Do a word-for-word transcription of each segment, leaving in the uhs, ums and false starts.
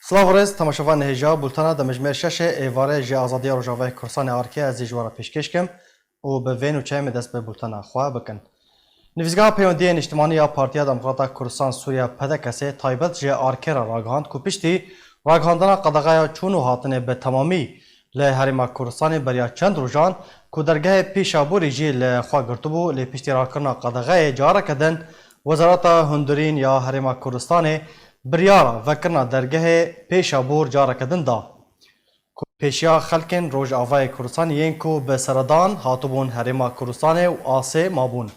Silav û rêz, temaşevanê hêja, bultena demjimêr şeş ê êvarê ji Azadiya Rojavayê Kurdistanê A R K ez ê ji we re pêşkêş kim û bi vê nûçeyê em ê dest bi bultena xwe bikin. Nivîsgeha Peywendiyê Niştimanî ya Partiya Demokrata Kurdistan Sûriya, P D K S'ê, taybet ji A R K re ragihand ku piştî ragihandina qedexeya çûn û hatinê bi temamî li Herêma Kurdistanê beriya çend rojan ku dergehê Pêşabûrê jî li xwe girtibû, lê piştî rakirina qedexeyê careke din Wezareta Hundirîn ya Herêma Kurdistanê biryara vekirina dergehê Pêşabûr careke din da. Ku pêşiya xelkên Rojavayê Kurdistanê yên ku bi seredan hatibûn Herêma Kurdistanê û asê mabûn.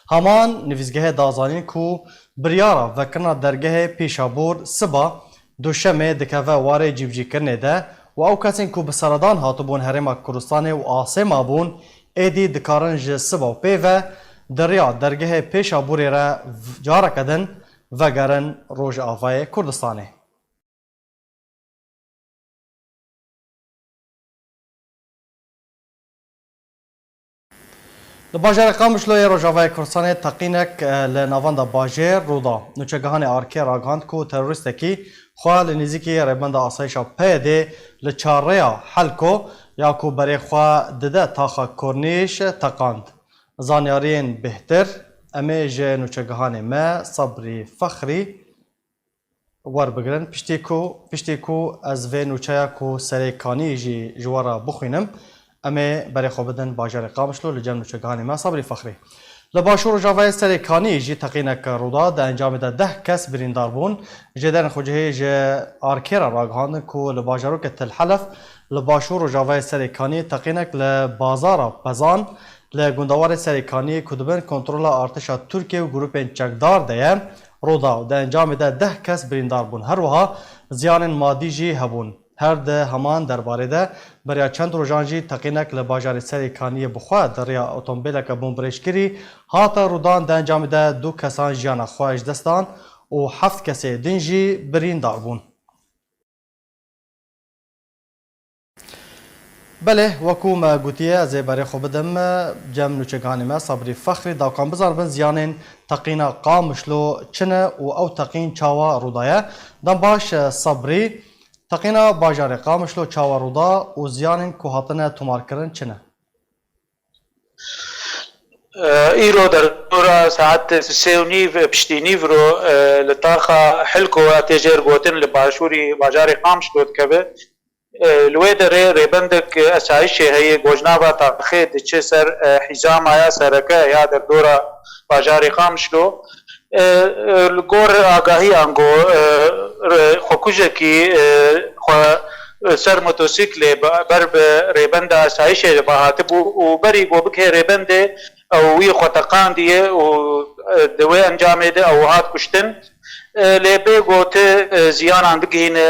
Heman nivîsgehê da zanîn ku biryara vekirina dergehê Pêşabûr siba Duşemê dikeve warê cîbicîkirinê de û ew kesên ku bi seredan hatibûn Herêma Kurdistanê û asê mabûn, êdî dikarin ji siba û pê ve di riya dergehê Pêşabûrê re v-, careke din vegerin Rojavayê Kurdistanê. Li bajarê Qamişloyê Rojavayê Kurdistanê teqînek, e, li navenda bajêr rû da. Nûçegihanê A R K ragihand ku terorîstekî xwe li nêzîkî rêbenda asayişa P Y D'ê li çarreya Helko ya ku berê xwe dide taxa Kornîş teqand. Zanyariyên bêhtir em ê ji nûçegihanê me Sabrî Fexrî werbigirin. Piştî ku, piştî ku ez vê nûçeya ku Serê Kanî jî ji we re bixwînim, em ê berê xwe bidin bajarê Qamişlo li cem nûçegihanê me Sabrî Fexrî. Li Başûr Rojavayê Serê Kanî jî teqînek rû da, di encamê de deh kes birîndar bûn. Jêderên xwecihî ji A R K re ragihandin ku li bajarokê Til Helef li Başûr Rojavayê Serê Kanî teqînek li bazara Pezan li gundewarê Serê Kaniyê ku di bin kontrola artêşa Tirkiye û grûpên çekdar de ye, rû da û di encamê de deh kes birîndar bûn. Her wiha ziyanên madî jî hebûn. Her di heman derbarê de, beriya çend rojan jî teqînek li bajarê Serê Kaniyê bi xwe di riya otomobîleke bombrêjkirî hate rûdan, di encamê de du kesan jiyana xwe ji dest dan û heft kesê din jî birîndar bûn. Belê, wekû me gotiye, ez ê berê xwe bidim cem nûçegihanê me Sabrî Fexrî, da ku em bizanibin ziyanên teqîna Qamişlo çi ne û ew teqîn çawa rû daye. Dem baş, Sabrî, teqîna bajarê Qamişlo çawa rû da û ziyanên ku hatine tomarkirin çi ne? Îro derdora saet sê û nîv, piştî nîvro, li taxa Hilko ya tê jêr gotin li başûrî bajarê Qamişlo dikeve. Li wê derê rêbendek esayişê heye, gojnava taxê diçe ser hîzamaya sereke ya derdora bajarê Qamişlo. Li gor agahiyan ku xwekujekî xwe ser motosiklê ber bi rêbenda esayişê ve hatibû û berî ku bigihê rêbendê ew wî xwe teqandiye û di wê encamê de ew hat kuştin. Lê bê ku ti ziyanan bigihîne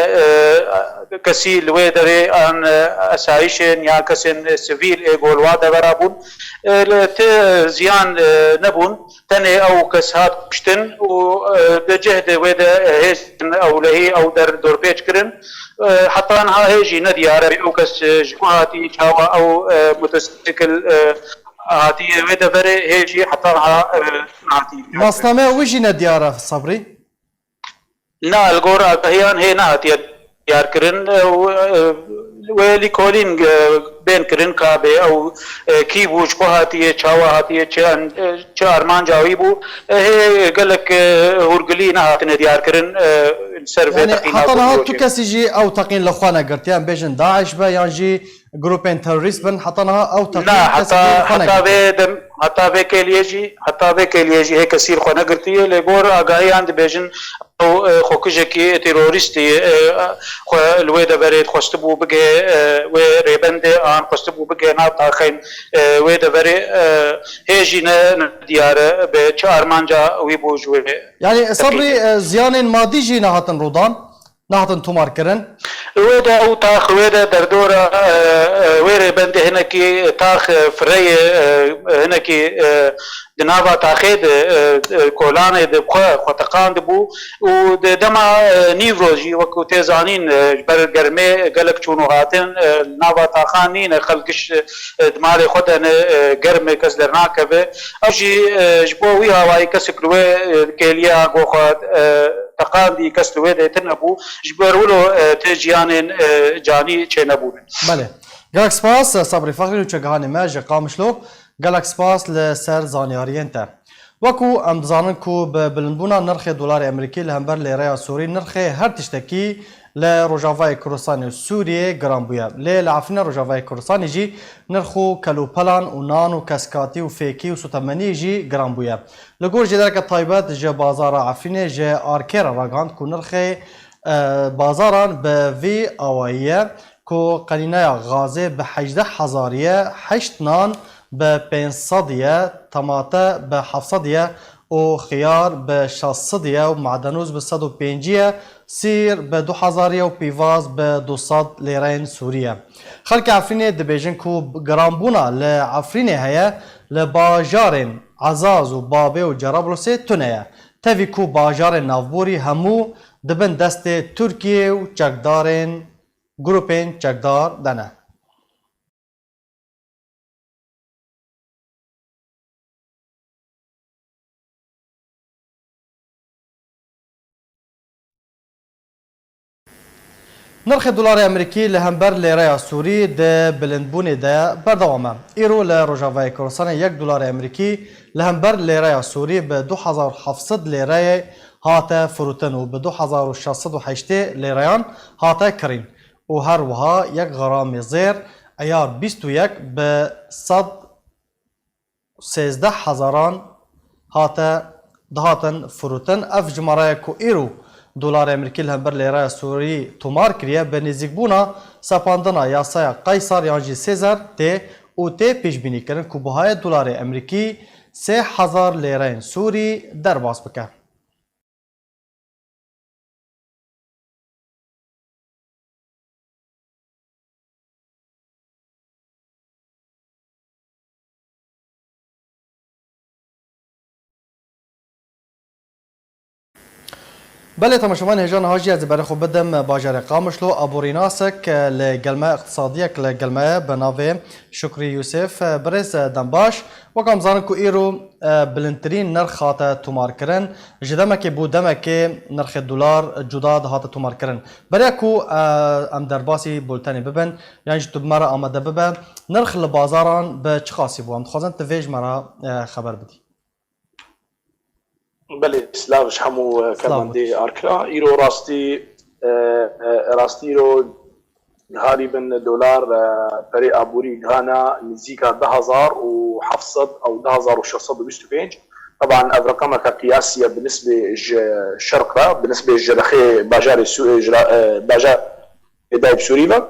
kesî li wê derê an esayişên ya kesên sivîl ê ku li wa devera bûn, li ti ziyan nebûn. Tenê ew kes hat kuştin û, e, di cih de wê de hêzên ewlehî ew der dorpêç kirin. E, heta niha hê jî nediyar e ew kes, e, ji ku hatî, çawa ew, e, motosikl, e, hatiye wê deverê, hê jî heta niha, e, nehatî diyar kirin. Nasnameya wî jî nediyar e, Sabrî? Na, li gor agahiyan hê nehatiye diyarkirin, e, û, e, wê lîkolîn, e, bên kirin ka bê ew, e, kî bû, ji ku hatiye, çawa hatiye, çi en-, e, çi armanca wî bû. E, hê gelek, e, hûrgilî nehatine diyarkirin, e, li ser vê teqîna. Yanî heta niha tu kesî jî ew teqîn li xwe negirtiye, em bêjin DAIŞ be yan jî grûpên terorîst bin, heta niha ew teqîn kesî jî li xwe negirtiye. Na, heta, heta vê dem, heta vê kêliyê jî, heta vê kêliyê jî hê kesî li xwe negirtiye. Lê gor agahiyan dibêjin, ew, e, xwekujekî terorîstî, e, xwe li wê deverê xwestibû bigihê, e, wê rêbendê an xwestibû bigihê nav taxên, e, wê deverê, e, hê jî ne, ne diyar e bi çi armanca wî bû ji wê. Yanî, Sabrî, e, ziyanên madî jî nehatin rûdan, nehatin tomarkirin? Di wê de ew tax wê de derdora, e, e, wê rêbendê hinekî tax, e, fireyê, e, hinekî, e, di nava taxê de, e, e, kolanê de bi xwe, xwe teqandibû û di dema, e, nîvro jî wekû tê zanîn, e, ji ber germê gelek çûn û hatin, e, li nava taxan nîne, xelk giş, e, di malê xwe de ne, e, germ e, kes dernakeve. Ew jî, e, ji bo wî awayî kesek li wê, e, kêliya ku xwe, e, teqandî, kes li wê de tune bû. Ji ber wilo, e, tê jiyanên, e, canî çênebûne. Belê. Gelek spas, Sabrî Fexrî, nûçegihanê me ji Qamişlo. Gelek spas li ser zanyariyên te. Wekû em dizanin ku bi bilindbûna nirxê dolarê Amerîkî li hember lêreya Sûrî nirxê her tiştekî li Rojavayê Kurdistanê û Sûriyê giran bûye. Lê li Efrîna Rojavayê Kurdistanê jî nirx û kelûpelan û nan û keskatî û fêkî û sotemeniyê jî giran bûye. Li gor jêdereke taybet ji bazara Efrînê ji Arkê re ragihand ku nirxê, e, bazaran bi vî awayî ye ku qenîneya gazê bi hejdeh hezar ye, heşt nan bi pênc sed ye, temate bi heft sed ye û xiyar bi şeş sed ye û madenûz bi sed û pêncî ye, sîr bi du hezar ye û pîvaz bi du sed lêreyên Sûrî ye. Xelkê Efrînê dibêjin ku giranbûna li Efrînê heye, li bajarên Ezaz û Babê û Cerablusê tune ye. Tevî ku bajarên navborî hemû di bin destê Tirkiyê û çekdarên, grûpên çekdar de ne. Nirxê dolarê Amerîkî li hember lêreya Sûrî di bilindbûnê de berdewam e. Îro li Rojavayê Kurdistanê yek dolarê Amerîkî li hember lêreya Sûrî bi du hezar û heft sed lêreyê hate firotin û bi du hezar û şeş sed û heştê lêreyan hate kirîn û her wiha yek gramê zêr eyar bîst û yek bi sed sêzdeh hezaran hate, dihatin firotin. Ev jimare ku îro dolarê Amerîkî li hember lêreya Sûrî tomar kiriye, bi nêzîkbûna sepandina yasaya Qeysar yan jî Sêzar tê û tê pêşbînîkirin ku bihayê dolarê Amerîkî sê hezar lêreyên Sûrî derbas bike. Belê, temaşevanên hêja, niha jî ez ê berê xwe bidim bajarê Qamişlo. Aborînasek li gel me, îqtisadiyek li gel me bi navê Şukrî Yûsif. Birêz, dem baş. Wek em zanin ku îro, e, bilindtirîn nirx hate tomarkirin. Ji demekê bo demekê nirxê dolar cuda dihate tomarkirin. Beriya ku, e, em derbasî bultenê bibin, yan jî tu bi me re amade bibe, nirx li bazaran bi çi qasî bû? Em dixwazin tu vê ji me re, e, xeber bidî. Belê, silav ji hemû, e, Silav karmendê Arkra. Îro rastî, e, e, rastî îro giharî bin dolar, e, perê aborî gihana nizîka du hezar û heft sed ew du hezar û şeş sed û bîst û pênc. Teban ev reqemeke qiyasî ye bi nisbê ji şerq re, bi nisbê ji rexê bajarê Sû-, ji ra-, e, bajar Dayê bi Sûrî ve.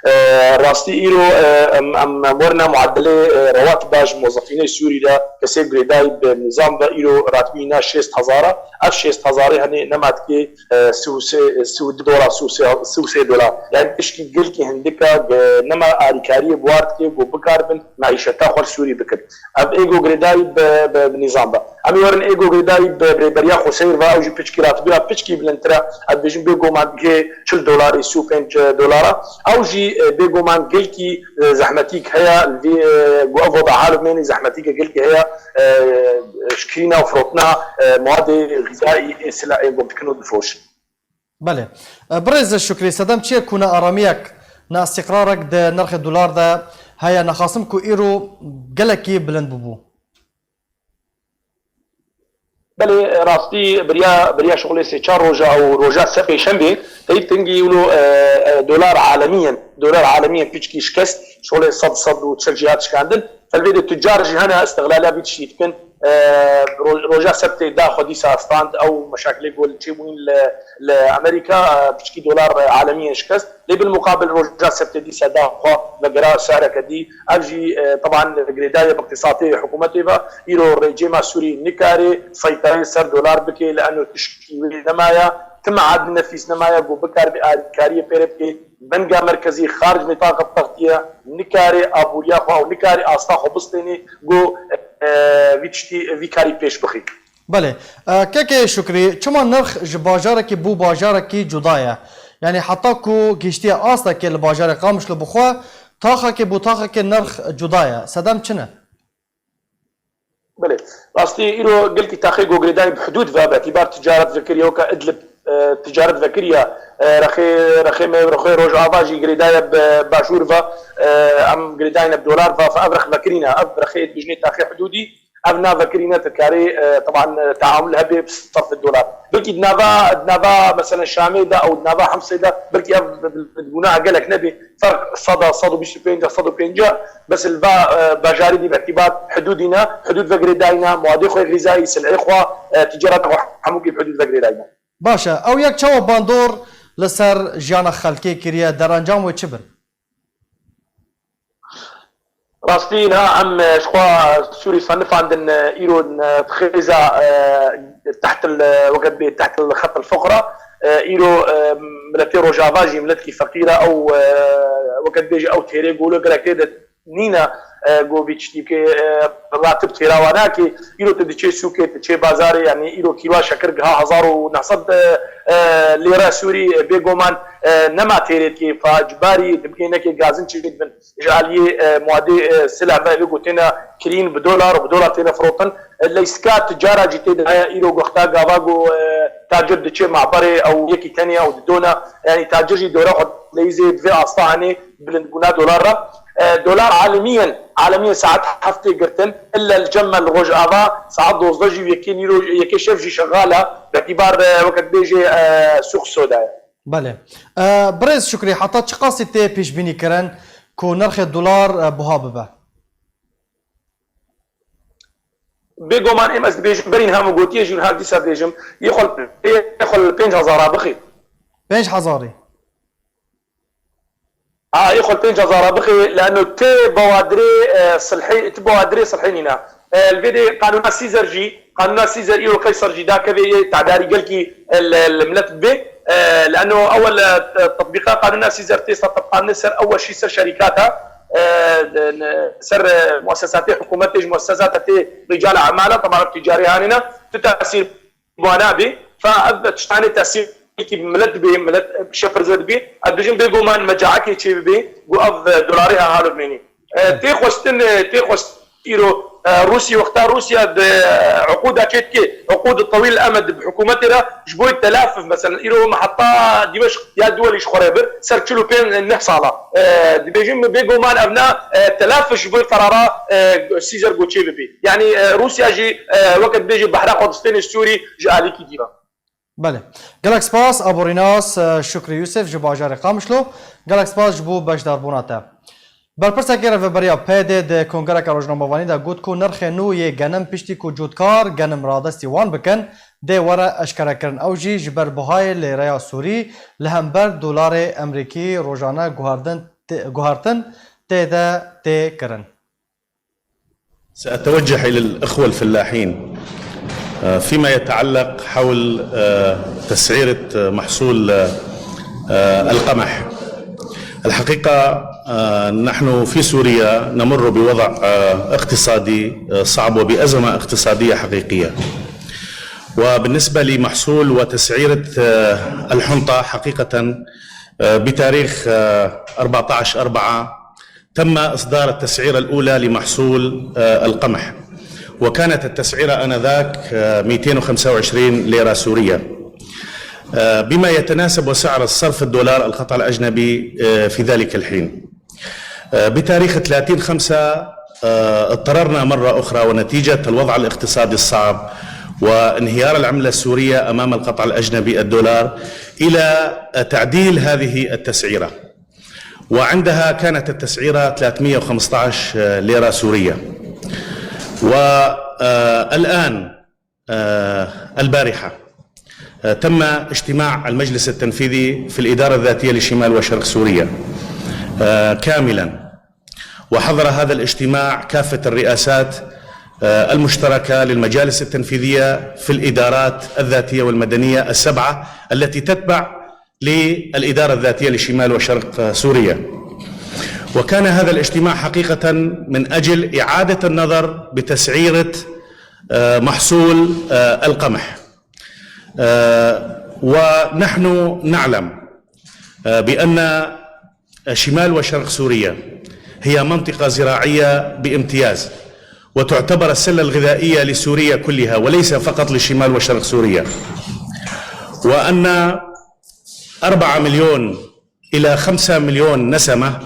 E, rastî îro, e, em, em, em werine muadilê, e, rewatiba ji mozefînê Sûrî re, kesê girêdayî bi nîzam ve îro ratibî na şêst hezar e. Ev şêst hezarê henê nema dikê, e, sî û sê, sî û du dolar, sî û sê, sî û sê dolar. Yani tişkî gelkî hindik e, ge-, nema arîkariyê bi war dikê, ku bikaribin maîşeta xwe li Sûrî bikin. Ev êgo girêdayî bi, bi, bi nîzam be. Em ê werin êgo girêdayî bi rêberiya Xweseyr ve, ew jî piçkî ratibî ve piçkî bilindtir e. Ez dibêjim bêguman gihê çil dolarî, sî û pênc dolar e. Ew jî, e, bêguman gelkî, e, zehmetîk heye, li vê, e, ku ev weda hal bimênî zehmetîke gelkî heye, e, şikirîna û firotina, e, muadê xîzayî ê sila ê ku dikin û difiroşin. Belê. E, birêz Şukrî, sedem çi ye ku nearamiyek, neîstîqrarek di nirxê dolar de heye? Nexasim ku îro gelekî bilind bûbû. Belê, rastî biriya, biriya şixulê sê çar roja û roja se pêşemê teyî tingî wilo, e, e, dolar alemî yên, dolar alemî yên piçkî şikest, şixulê sed, sed û çil jî hat şikandin. Felvê de tucar jî hene, îstixlala vî tiştî dikin. E, ro-, roja sebtê da xwe dîsa stand ew meşakilê ku li çêbûyîn li, li Amerîka, e, piçkî dolar, e, alemiyên şikest. Lê bil muqabil roja sebtê dîsa da xwe vegera sereke dî. Ev jî, e, teban girêdayî bi îqtîsadê hikûmetê ve. Îro rejîma Sûrî nikare seyterê ser dolar bike, li eno tişkî wê nemaye. Ti mead nefîs nemaye ku bikaribî alîkariyê pê re bike. Benga merkezî xaric nîtaqa textî ye, nikare aboriya xwe û nikare asta xwe bistênê ku, e, vî tiştî, vî karî pêş bixî. Belê. E, kekê Şukrî, çima nirx ji bajarekî bo bajarekî cuda ye? Yanî heta ku gihiştiye astekê li bajarê Qamişlo bixwe, taxekê bo taxekê nirx cuda ye. Sedem çi ne? Belê. Rastî îro gelkî taxê ku girêdayî bi hidûd ve, bi îtîbar ticaret vekiriye, weke Idlib, e, ticaret vekiriye, e, rexê, rexê me, rexê Rojava jî girêdaye bi başûr ve, e, em girêdayî ne bi dolar ve, fe ev rex vekirîne, ev rexê dijnê taxê hidûdî, ev navekirî ne dikarê, e, teban, e, teamul hebe bi serfê dolar. Belkî di nava, di nava, meselen, Şamê de ew di nava Hemsê de belkî ev bi, bi, bi gunaha gelek nebê. Ferq seda, sed û bîst û pênc, sed û pêncî, bes li va, e, bajarî dî bi îtîbar hidûdî ne, hidûd ve girêdayî ne, muadê xwe xîzayî, silehê xwe, e, ticareta xwe hemûkî bi hidûd ve girêdayî ne. Baş e, ew yek çawa bandor li ser jiyana xelkê kiriye, derencam wê çi bin? Rastî niha em, e, ji xwe Sûrî fenifandin, e, îro, e, xêza, e, tehtil, e, weke bê tehtil xet el fuqra, e, îro, e, miletê Rojava jî miletkî feqîr e, ew, e, weke bêjî ew têrê golo gelek tê de nîne, e, go vî tiştî bike, e, ratib têra wan nake. Îro tu diçê sûkê, tu diçê bazarê, yanî îro kîloa şekir giha hezar û neh sed, e, e, lêre Sûrî, e, bêgoman, e, nema têrê dikê, fa icbarî dibikê neke gazin çê dibin. Ji aliyê, e, muadê, e, silah ve vê ku têne kirîn bi dolar û bi dolar têne firotin. E, leysika ticara jî tê de heye. Îro goxta gava ku, e, tacir diçe maberê ew yekî tenê ew didona. Yanî tacir jî dora xwe leyzê bi vê asta hanê bilindbûna dolar re. E, dolar alemiyen, alemiyen saet heftê girtin. Illa li cem me li Rojava saet dozdeh jî û yekê nîro, yekê şev jî şexal e. Bi îtîbar, e, weke dibêje, e, sûq soda ye. Belê. E, birêz Şukrî, heta çiqasî tê pêşbînî kirin ku nirxê dolar, e, buha bibe? Bêgoman em ez dibêjim, berî niha min gotiye jî û niha dîsa dibêjim, yê xwe, yê xwe li pênc hezara bixî. Pênc hezarî? Ha, yê xwe li pênc hezara bixî, leno ti bawadirê, e, silhê, ti bawadirê silhê nîne. E, li vê de qanûna Sîzer jî, qanûna Sîzer îro Qeyser jî dakeve yê tedarî gelkî, e, li, li milet bibe. E, leno ewel, e, tetbîqa qanûna Sîzer tê ser tebqandinê ser ewel jî ser şerîkata, e, de, ne, ser, e, muessesatê hikûmetê ji muessesata tê rîcal emala, teban ticarê hanîne, tu tesîr wana bê. Fa ev tiştanê tesîrkî bi milet bê, milet şepirze dibê. Ez dibêjim bêguman mecaekê çê bibê, ku ev dolarê ha halo bimênî. E, tê xwestin, e, tê xwest îro, e, Rûsya, wexta Rûsya di, e, uqûda çê dike, uqûd tewîl emed bi hikûmetê re ji bo telafif, mesela îro me heta Dîmeşq ya duwelî ji xwe re bir, ser çil û pênc neh sala. E, dibêjim bêguman ev na, e, telafif ji bo qerara, e, Sîzer Goçê bibê. Yanî, e, Rûsya jî, e, weke dibêje behra xwe distêne Sûrî ji alîkî dî re. Belê. Gelek spas, aborînas, e, Şukrî Yûsif ji bajarê Qamişlo. Gelek spas ji bo beşdarbûna te. Berpirsekê Rêveberiya P D di kongereke rojnamevanî de got ku nirxê nû yê genim piştî ku cotkar genim radestî wan bikin, dê were eşkerekirin. Ew jî ji ber buhayê lêreya Sûrî li hember dolarê Emrîkî rojane guhardin tê-, guhartin tê de tê kirin. سأتوجه إلى الأخوة الفلاحين، آه، فيما يتعلق حول، آه، تسعيرة، آه، محصول، آه، آه، القمح. الحقيقة، آه، نحن في سوريا نمر بوضع، آه، اقتصادي، آه، صعب وبأزمة اقتصادية حقيقية. وبالنسبة لمحصول وتسعيرة، آه، الحنطة حقيقة، آه، بتاريخ، آه، أربعتعش أربعة، تم إصدار التسعيرة الأولى لمحصول، آه، القمح، وكانت التسعيرة آنذاك، آه، ميتين وخمسة وعشرين ليرة سورية، آه، بما يتناسب وسعر الصرف الدولار القطع الأجنبي، آه، في ذلك الحين. آه، بتاريخ ثلاثين خمسة، آه، اضطررنا مرة أخرى ونتيجة الوضع الاقتصادي الصعب وانهيار العملة السورية أمام القطع الأجنبي الدولار إلى تعديل هذه التسعيرة. وعندها كانت التسعيرة ثلاثمية وخمستعش ليرة سورية. و، آه، الآن، آه، البارحة، آه، تم اجتماع المجلس التنفيذي في الإدارة الذاتية لشمال وشرق سوريا، آه، كاملا، وحضر هذا الاجتماع كافة الرئاسات، آه، المشتركة للمجالس التنفيذية في الإدارات الذاتية والمدنية السبعة التي تتبع للإدارة الذاتية لشمال وشرق سوريا. وكان هذا الاجتماع حقيقة من أجل إعادة النظر بتسعيرة، آه، محصول، آه، القمح. آه، ونحن نعلم، آه، بأن شمال وشرق سوريا هي منطقة زراعية بامتياز، وتعتبر السلة الغذائية لسوريا كلها وليس فقط لشمال وشرق سوريا، وأن أربعة مليون إلى خمسة مليون نسمة،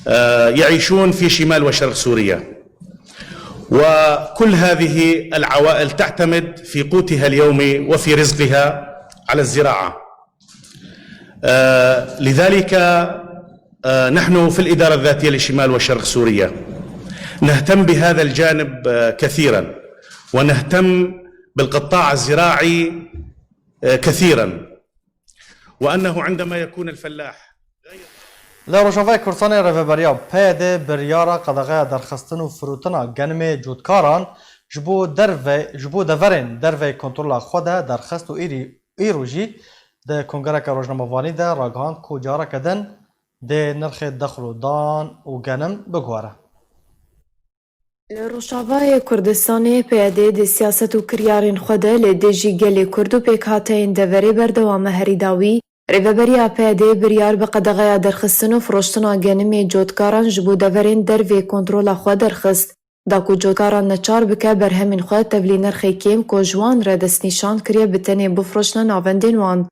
آه، يعيشون في شمال وشرق سوريا، وكل هذه العوائل تعتمد في قوتها اليومي وفي رزقها على الزراعة. آه، لذلك، آه، نحن في الإدارة الذاتية لشمال وشرق سوريا نهتم بهذا الجانب، آه، كثيرا، ونهتم بالقطاع الزراعي، آه، كثيرا، وأنه عندما يكون الفلاح Li Rojavayê Kurdistanê Rêveberiya P Y D biryara qedexeya derxistin û firotina genimê cotkaran ji bo derve, ji bo deverên derveyî kontrola xwe de derxist û îrî, îro jî di kongereke rojnamevanî de ragihand ku careke din dê nirxê dexlodan û genim biguhere. Li Rojavayê Kurdistanê P Y D di siyaset û kiryarên xwe de li dijî gelê Kurd û pêkhateyên deverê berdewam e. Herî dawî, Rêveberiya P Y D biryar bi qedexeya derxistin û firoştina genimê cotkaran ji bo deverên dervê kontrola xwe derxist, da ku cotkaran neçar bike berhemên xwe tevlî nirxê kêm ku ji wan re destnîşan kiriye bi tenê bifroşne navendên wan.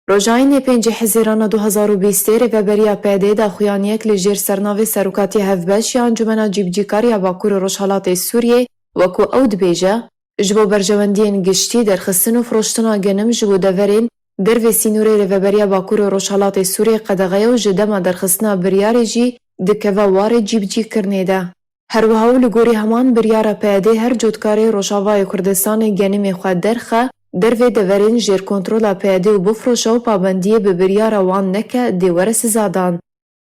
Rojayînê pêncî Hezîrana du hezar û bîstê Rêveberiya P Y D daxuyaniyek li jêr sernavê Serokatiya Hevbeş ya Encûmena Cîbicîkar ya Bakur û Rojhelatê Sûriyê, wekû ew dibêje, ji bo berjewendiyên giştî, derxistin û firoştina genim ji bo deverên dervê sînorê Rêveberiya Bakur û Rojhelatê Sûriyê qedexe ye û ji dema derxistina biryarê jî dikeve warê cîbicîkirinê de. Her wiha û li gorî heman biryara P Y D her cotkarê Rojavayê Kurdistanê genimê xwe derxe dervê deverên jêr kontrola P Y D û bifroşe û pabendiyê bi biryara wan neke dê were sizadan.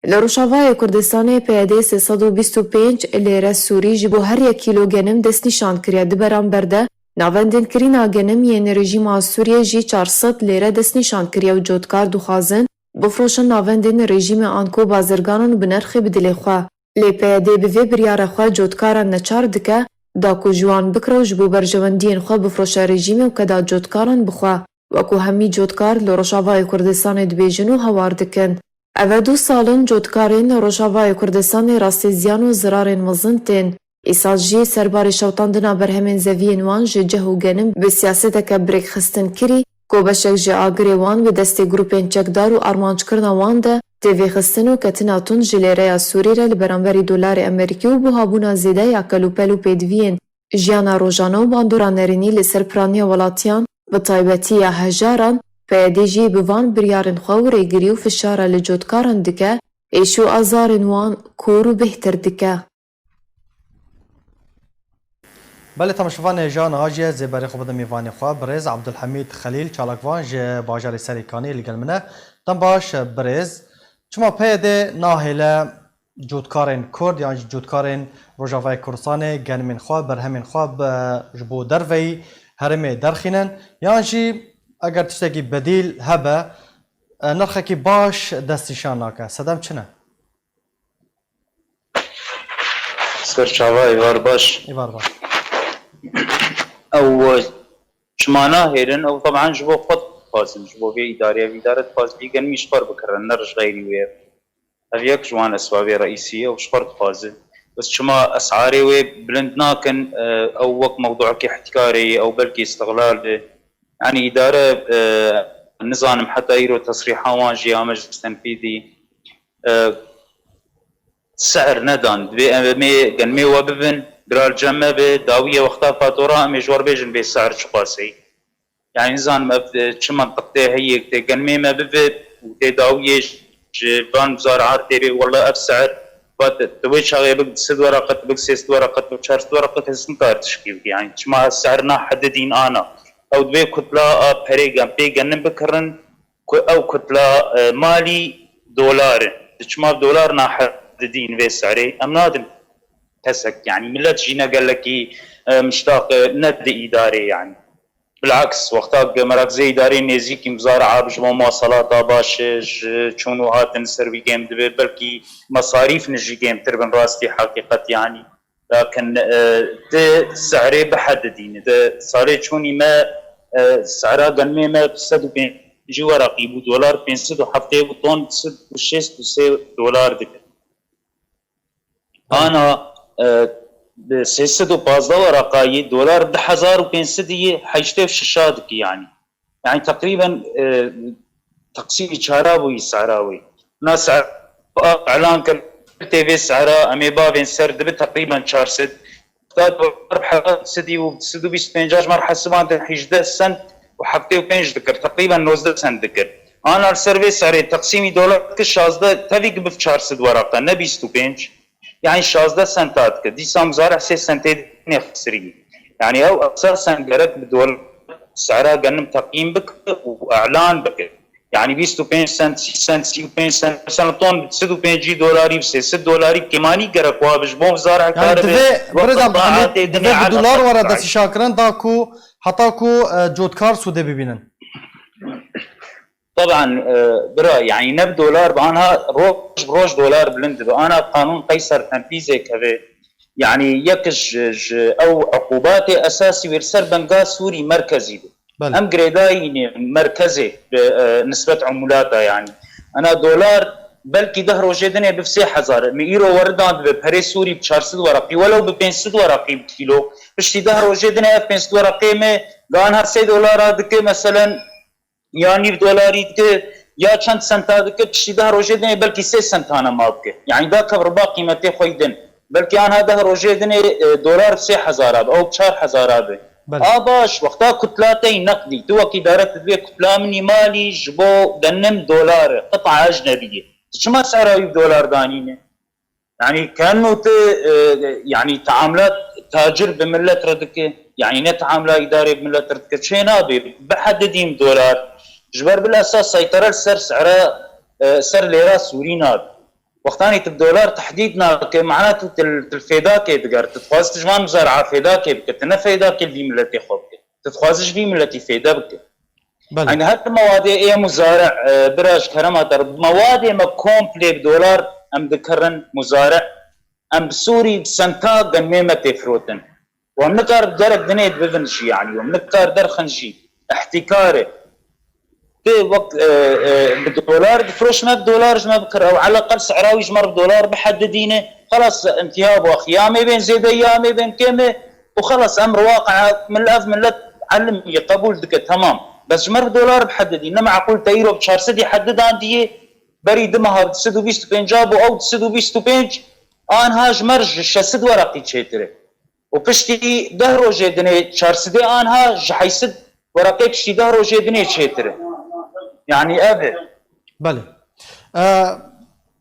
Li Rojavayê Kurdistanê P Y D sê sed û bîst û pênc lêre Sûrî ji bo her yek kîlo genim destnîşan kiriye. Di beramber de navendên kirîna genim yên rejîma Sûriyê jî çar sed lêre destnîşan kiriye û cotkar dixwazin bifroşin navendên rejîmê anku bazirganan û bi nerxê bidilê xwe. Lê P Y D bi vê biryara xwe cotkaran neçar dike da ku ji wan bikire û ji bo berjewendiyên xwe bifroşe rejîmê û keda cotkaran bixwe, wekû hemî cotkar li Rojavayê Kurdistanê dibêjin û hawar dikin. Ev e du sal in cotkarên li Rojavayê Kurdistanê rastî ziyan û zirarên mezin tên. Îsal jî serbarê şewtandina berhemên zeviyên wan ji ceh û genim bi siyaseteke birêkxistin kirî, ku beşek ji agirê wan bi destê grûpên çekdar û armanckirina wan de tê vêxistin û ketina tund ji lêreya Sûrî re li beramberî dolarê Amerîkî û buhabûna zêde ya kelûpel û pêdiviyên jiyana rojane û bandora nerînî li ser piraniya welatiyan, bi taybetî ya hejaran, P Y D jî bi van biryarên xwe û rêgirî û fişara li cotkaran dike, êş û azarên wan kûr û bêhtir dike. Belê temaşevanê, ja niha jî ez ê berê xwe bidim mêvanê xwe, birêz Abdulhamîd Xelîl, çalakvan ji bajarê Serêkaniyê li gel min e. Dem baş birêz, çima P Y D nahêle cotkarên Kurd yan jî cotkarên Rojavayê Kurdistanê genimên xwe, berhemên xwe bi, ji bo derveyî herêmê derxînin, yan jî eger tiştekî bedîl hebe, e, nirxekî baş destnîşan nake? Sedem çi ne? Ser çava, êvar baş. Êvar baş. Ew, e, çima nahêlin? Ew, teban ji bo xwe dixwazin, ji bo vê îdarê. Ev îdare dixwazin vî genimî ji xwe re bikirin, ne ji xeyrî wê. Ev yek ji wan esbabê reîsî ye, ew ji xwe re dixwaze. Bes çima esarê wê bilind nakin? E, ew wek mewduekî ihtikarê ye, ew belkî îstixlal be. Yanî îdare, e, nizanim heta îro tesrîha wan jî ya meclis tenfîzî, e, sihr nedan. Divê em ê genimê we bibin, bira li cem me be, dawiyê wexta fatura em ê ji we re bêjin bê sihr çiqaseyî. Yanî nizanim ev, e, çi mentiq tê heyî, tê genimê me bibe û tê dawiyê ji van zararê tê bê, wele ev sihr, va tu, tu wê çaxê bik du sed weraqet, bik sê sed weraqet, bik çar sed weraqet, kes nikare tişkî bike. Yanî çima sihr nahedidîn ana? Ew divê kutla a perê gen, pê genim bikirin, ku ew kutla, e, malî dolar e. Tu çima dolar nahedidîn vê sihrê? Em nadin kesek, yanî millet jî ne gelekî, e, miştaq, e, ne di îdarê, yanî. Bilaks, wexta ku merakzê îdarê nêzîkî muzara'a bi ji bo muwaselata baş, e, ji çûn û hatin ser wî kêm dibe, belkî mesarîf jî kêmtir bin rastî heqîqet, yanî. Lakin, e, di se'rê bihedidîne. Di salê çûnî me, e, se'ra genimê me bi sed û pêncî weraqî bû, dolar pênc sed û heftê bû, ton sed û şêst û sê dolar dikir. Ana, e, bi sê sed û pazdeh weraqayî dolar di hezar û pênc sed yê heştê û şeş dikî, yanî. Yanî teqrîben, e, teqsîmî çara bûyî se'ra wê. Na se'ra elan kir, tê vê se'ra em ê bavên ser dibi teqrîben çar sed. Heta dolar bi hezar sedî û sed û bîst û pênc ji me re hesibandin hejdeh sent û heftê û pênc dikir, teqrîben nozdeh sent dikir. Ana li ser vê serê teqsîmî dolar dikir şazdeh, tevî ki biv çar sed weraqe, ne bîst û pênc, yanî şazdeh senta dikir. Dîsa muzarih sê sentê dinê xisirî. Yanî ew esasen gerek bi dolar sera genim teqîm bike û elan bike. Yanî bîst û pênc sent, sî sent, sî û pênc sent, mesela ton bi sed û pêncî dolarî, bi sê sed dolarî kêmanî gerek wa bi ji bo zarehkar Yani be. Divê, Birêz Abdulhamid, divê bi dolar were destnîşankirin da ku heta ku, e, cotkar sûdê bibînin. Taban, e, bira, yani ne bi dolar bi anha roj bi roj dolar bilind dibe. Ana qanûn qeyser tempîzê keve. Yani yek ji, ji ew uqubatê esasî wê li ser benga Sûrî merkezî be. Belê. Em girêdayî ne merkezê bi, e, nisbet umulata yani. Ana dolar belkî deh rojê dinê bi sê hezar. Me îro weridan dibe perê Sûrî bi çar sed weraqî, welew bi pênc sed weraqî bi kîlo. Piştî deh rojê dinê ev pênc sed weraqê me, ganha sê dolara dike, meselen, ya nîv dolarî dike, ya çend senta dike, piştî deh rojê dinê belkî sê sentane ma bike. Yani da kevriba qîmetê xwe yî din. Belkî anha deh rojê dinê, e, dolar sê hezara be, ew çar hezara be. Belê. A baş, wexta kutla te yî neqdî, tu wekî dare tu dibê kutla min î malî ji bo genim dolar e, qit'a ecnebiyê. Tu çima sera wî bi dolar danîne? Yani kenno tu, e, yani teamla tacir bi millet re dike, yani ne teamla îdarê bi millet re dike, çê nabe, bihedidîn dolar. Ji ber bilesa seytere li ser sera, e, ser lêra Sûrî nabe. Wextanê tu bi dolar tehdîd nake, mana tu til, til fêdakê diger. Tu dixwazî tu ji van muzara'a fêdakê bike, tu ne fêdakê li vî miletê xwe bike. Tu dixwazî ji vî miletî fêde bike. Belê. Eynî her mewadê ê muzare, e, bira ji kerema te re, mewadê me komplê bi dolar em dikirin muzare, em bi Sûrî bi senta genmê me tê firotin. Û em nikar derek dinê dibivin jî, yanî, û em nikar derxin jî. Îhtîkar e. Tê wek, e, e, bi dolar difiroş, me bi dolar ji me bikir. Ew eleqel sera wî ji me re bi dolar bihedidîne. Xelas, intiha bû. Axî ya em ê bên zêde, ya em ê bên kêm e. Û xelas, em riwaqe, mil-, ev millet elim yê qebûl dike, temam. Bes ji me re bi dolar bihedidîne. Ne meqûl te îro bi çar sedî hedidandiye. Berî du meha bi du sed û bîst û pênc bû, ew du sed û bîst û pênc, anha ji me re ji şeş sed weraqî çêtir e. Û piştî deh rojê dinê çar sedê anha ji heşt sed weraqê piştî deh rojê dinê çêtir e. Yanî ev e. Belê. E,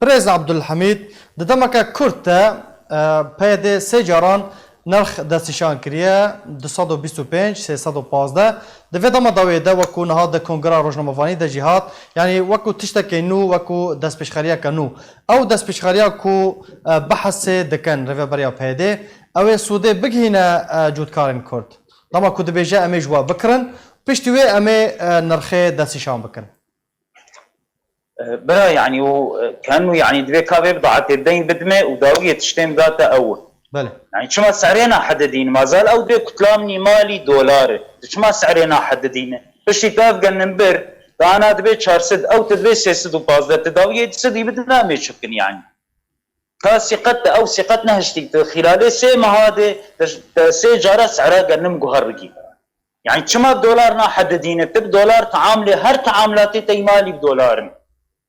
Birêz Abdulhamid, di demeke kurt de, e, P Y D sê caran nirx destnîşan kiriye, du sed û bîst û pênc, sê sed û pazdeh. Di vê dema dawiyê de, wekû niha di Kongreya Rojnamevanî de jî hat, yanî wekû tiştekê nû, wekû destpêşxeriyeke nû. Ew destpêşxeriya ku, e, behsê dikin rêveberiya P Y D, ew ê sûdê bigihîne, e, cotkarên Kurd. Dema ku dibêje em ê ji we bikirin, piştî wê em ê, e, nirxê destnîşan bikin. E, bira, yanî û, e, ken û, yanî divê ka vê bidaetê deyn bidime û dawiyê tiştê min date ew. Belê. Yanî çima serê nahedidîn, mazal ew dê kutla min î malî dolar e. Tu çima serê nahedidîne? Piştî tu ev genim bir, dana dibê çar sed, ew tu dibê sê sed û pazdeh, tu dawiyê du sedî bidine em ê çi bikin yanî? Ka sîqet de, ew sîqet nehiştî, tu xîlalê sê meha de, te, te sê cara sera genim guherikî. Yani çima dolar nahedidîne? Tu bi dolar teamlê, her teamlatê te î malî bi dolar in.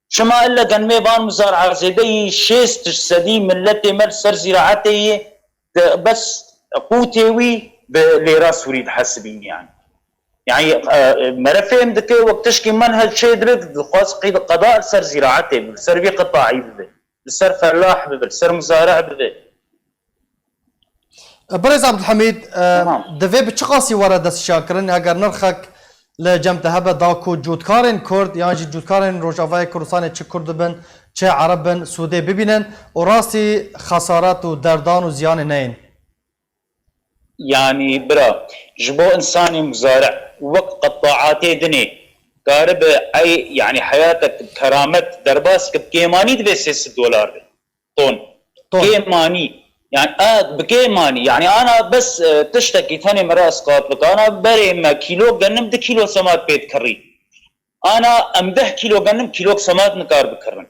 Çima elle genmê van muzar erzêde yî şêst sedî milletê me li ser zîraetê yê de bes qûtê wî bi lêra Sûrî dihesibîn yani. Yani, e, e, mere fêm dike wek tişkî menhec çê dibe, dixwaz qîd-, qeda li ser zîraetê bibe, li ser vî qitaî bibe, li ser felah bibe, li ser muzare bibe. Birêz Abdulhamîd, e, Tamam. divê bi çi qasî were destnîşankirin? Heger nirxek li cem te hebe da ku cotkarên Kurd yan jî cotkarên Rojavayê Kurdistanê çi Kurd bibin, çi Ereb bin, sûdê bibînin û rastî xesaret û derdan û ziyanê neyên? Yanî bira, ji bo insanê muzare wek qetaatê dinê karibe ey, yanî heyatek keramet derbas kir, bi kêmanî divê sê sed dolar be. Ton. Ton. Kêmanî. Yani a bi kêmanî. Yani ana bes, e, tiştekî tenê me rast qat bike. Ana berê me kîlo genim di kîlo semat pê dikirî. Ana em deh kîlo genim kîlok semat nikar bikirin.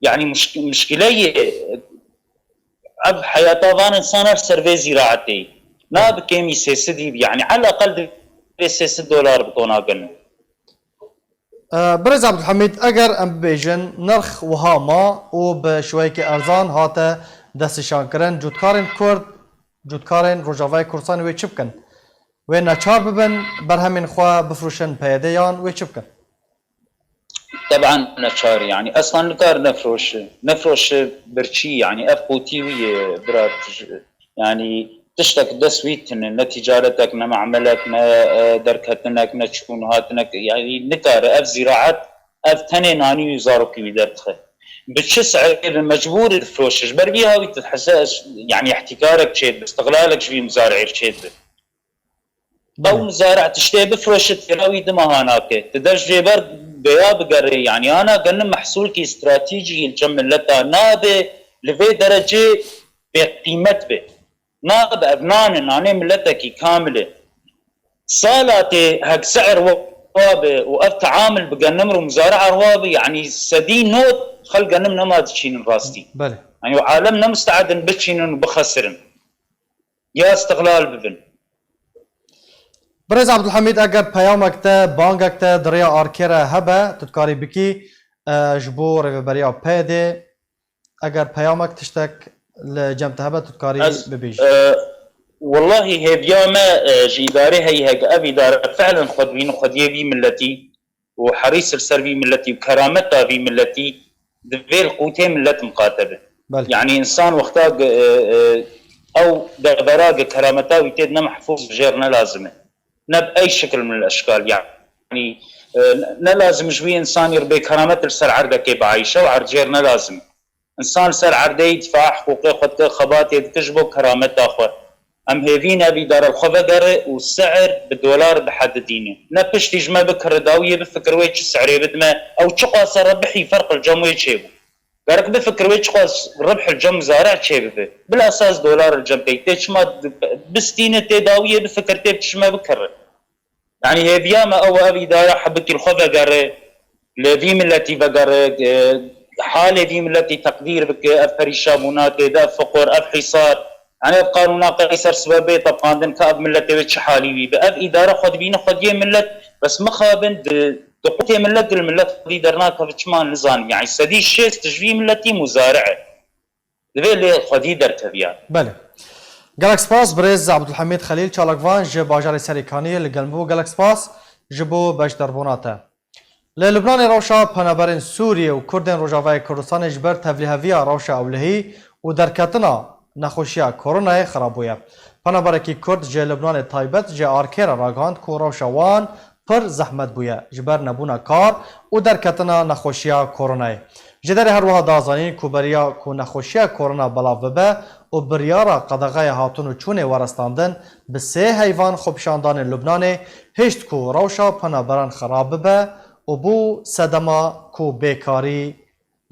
Yani mişk-, mişkile ye, ev heyata van insan ev ser vê zîraetê. Na bi kêmî sê sed, yani el aqal divê sê sed dolar bi tona genim. E, Birêz Abdulhamîd, eger em bibêjin nirx wiha ma û bi şêweyekî erzan hate destnîşankirin, cotkarên Kurd, cotkarên Rojavayê Kurdistanê wê çi bikin? Wê neçar bibin berhemên xwe bifroşin P Y D yan wê çi bikin? Teban neçar, yani eslan nikar nefroşi. Nefroşi birçî, yani ev qûtî wî ye, bira, tij-, yani tiştek dest wî tine, ne ticaretek, ne me'melek, ne, e, derketinek, ne çûn hatinek, yani nikare ev zîraet, ev tenê nanî wî zarokî wî derdixe. Bi çi si'rê bi mecbûrî difroşi? Ji ber vî hawî tu hese, yani ihtikarek çêdibe, istiqlalek ji vî muzarî çêdibe. Ew muzare tiştê bifroşit, têra wî dima ha nake. Ti dev ji vê ber bêya bigere, yanî ana genim mehsûlkî stratejî li cem mileta nabe, li vê derecê bêqîmet be. Nabe, ev nan e, nanê miletekî kamil e. Sala tê hek si'r wa be û ev teamil bi genim û muzare erwa be, yanî sedî nod xel genim nema diçînin rastî. Belê. Yanî û alem ne musteed in biçînin û bixesirin. Ya istiqlal bibin. Birêz Abdulhamîd, eger peyamek te, bangek te di rêya arkê re hebe, tu dikarî bikî, e, ji bo rêveberiya P Y D, eger peyamek, tiştek li cem te hebe, tu dikarî Ez, bibêjî. E, wellahî hêviya me, e, ji îdarê heyî heke ev îdare fi'len xwe dibînin xwediyê vî miletî, û herîs li ser vî miletî û kerameta vî miletî divê li qûtê milet miqate be. Belê. Yanî însan wexta ge-, e, e, ew devera ge kerameta wî tê de ne mehfûz bi jêr ne lazim e. Ne bi ey şikil min el eşkal. Yanî, e, ne lazim ji wî însanî re bê keramet li ser erdekê biayîşe û erd jêr ne lazim e. Însan li ser erdê yî difa hiqûqê xwe dike, xebatê dike ji bo kerameta xwe. Em hêvî ne ev îdare li xwe vegere û si'r bi dolar bihedidîne. Ne piştî ji me bikire, dawiyê bifikir wê çi si'rê bidime, ew çiqas e rebihî ferq li cem wê çêbû. Gerek bifikir wê çiqas ribh li cem muzare çêbibe. Bila saz dolar li cem pey tê, çima bistîne tê dawiyê bifikir tê bi çi ji me bikire. Yanî hêviya me ew e, ev îdare hebikî li xwe vegere, li vî miletî vegere, e, halê vî miletî teqdîr bike, ev perîşabûna tê de, ev fiqir, ev hîsar. Yanî ev qanûna Qeyser sibe bê tepandin ka ev miletê wê çi halî wî be. Ev îdare xwe dibîne xwediyê milet, bes mixabin di, di qûtê milet, di li milet xwedî dernakeve, çima nizanim. Yanî sedî şêst ji vî miletî muzare e. Divê lê xwedî derkeviya. Belê. Gelek spas, birêz Abdulhamîd Xelîl Çalakvan ji bajarê Serêkaniyê li gel min bû. Gelek spas ji bo beşdarbûna te. Li Lubnanê rewşa penaberên Sûriyê û Kurdên Rojavayê Kurdistanê ji ber tevlîheviya rewşa ewlehî û derketina nexweşiya koronayê xirab bûye. Penaberekî Kurd ji Lubnanê taybet ji arkê re ragihand ku rewşa wan pir zehmet bûye ji ber nebûna kar û derketina nexweşiya koronayê. Ji derê her wiha da zanîn ku beriya ku nexweşiya korona belav bibe û biryara qedexeya hatûn û çûnê were standin, bi sê heyvan xwepişandanên Lubnanê hişt ku rewşa penaberan xirab bibe û bû sedema ku bêkarî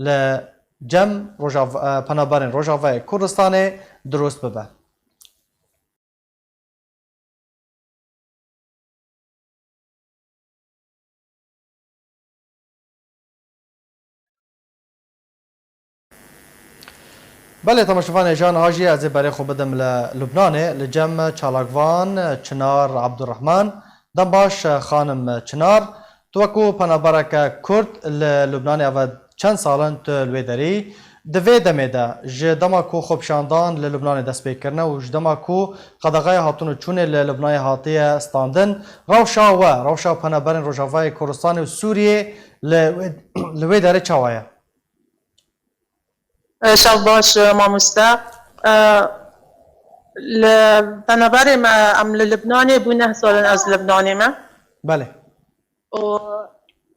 li cem Rojav-, e, penaberên Rojavayê Kurdistanê dirust bibe. Belê, temaşevanê, ji niha jî ez ê berê xwe bidim li Lubnanê, li cem çalakvan Çinar Abdurrahman. Dem baş, xanim Çinar. Tu wekû penabereke Kurd li Lubnanê eve çend sal in tu li wê derî? Di vê demê de, ji dema ku xwepişandan li Lubnanê dest pê kirine û ji dema ku qedexeya hatûn û çûnê li Lubnanê hatiye standin, rewşa we, rewşa penaberên Rojavayê Kurdistanê û Sûriyê li wê, li wê derê çawa ye? E, şev baş, e, mamoste. E, li penaberê me, em li Libnanê bû neh sal in ez li Libnanê me. Belê. Û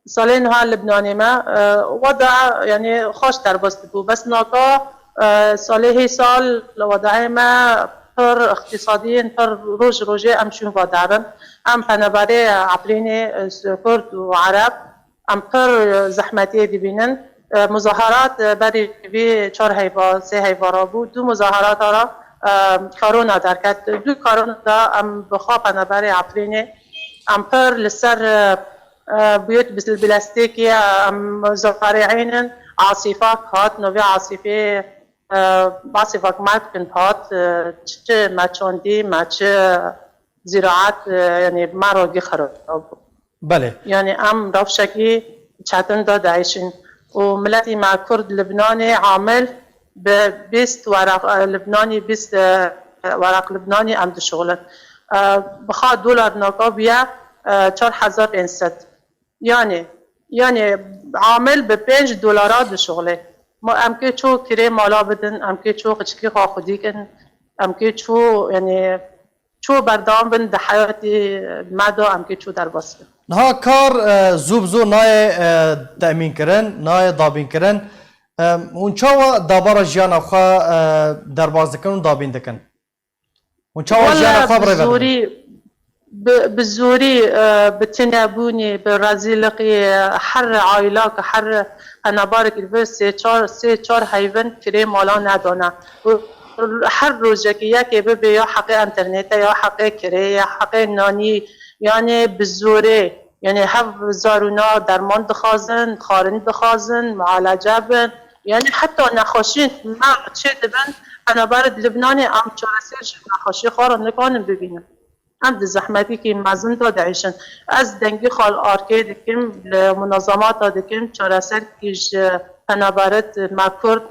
salê niha Libnanê me, e, weda, yanî xweş derbas dibû. Bes naka, e, salê hê sal li wedayê me pir îqtîsadî yên pir roj rojê em çûn va derin. Em penaberê Efrînê, e, Kurd û Ereb, em pir, e, zehmetiyê dibînin. E, muzaherat, e, berî vî çar heyva, sê heyva re bû. Du muzaherata re, e, karona derket. Du karona de em bi xwe penaberê Efrînê, em pir li ser, e, e, bûyet bil-, bilestêkê, e, em zarî eynin. Asîfak hat, novê asîfê, e, asîfak mevkin hat, e, çi me çandî, me çi zîraet, e, yanî me ragî xirab bû. Belê. Yanî em rewşekî çetin de diêşin. Û miletî me Kurd Libnanê amil bi bîst weraq, e, Libnanî, bîst, e, weraq Libnanî em dişuxulin. E, bi xwe dolar naka bûye, e, çar hezar pênc sed. Yanî, yanî amil bi pênc dolara dişuxulê. Ma em kê ço kirê mala bidin, em kê ço qiçikî xwe xwedî kin, em kê ço, yanî, ço berdewam bin di heyatê me de, em kê ço derbas bin. Niha kar, e, zû bi zû nayê, e, temîn kirin, nayê dabîn kirin. E, hûn çawa dabara jiyana xwe, e, derbas dikin û dabîn dikin? Hûn çawa jiyana Wele xwe bi birêve dibin? Zorî, bi, bi zorî, e, bi tinebûnê, bi rezîliqî, e, her aîlak, her penaberek li vir sê çar, sê çar heyvin kirê mala nedane. Û her rojekî yekê bibe ya heqê înternetê, ya heqê kirê, ya heqê nanî, yanî bi zorê, yanî hev zarûna derman dixwazin, xwarin dixwazin, mualece bin, yanî heta nexweşiyên me çê dibin, penaber di Libnanê em çareser ji nexweşiyê xwe re nikarin bibînin. Em di zehmetîkî mezin de diêşin. Ez dengî xwe li arkê dikim, li munezemata dikim, çareserkî ji penaberit me Kurd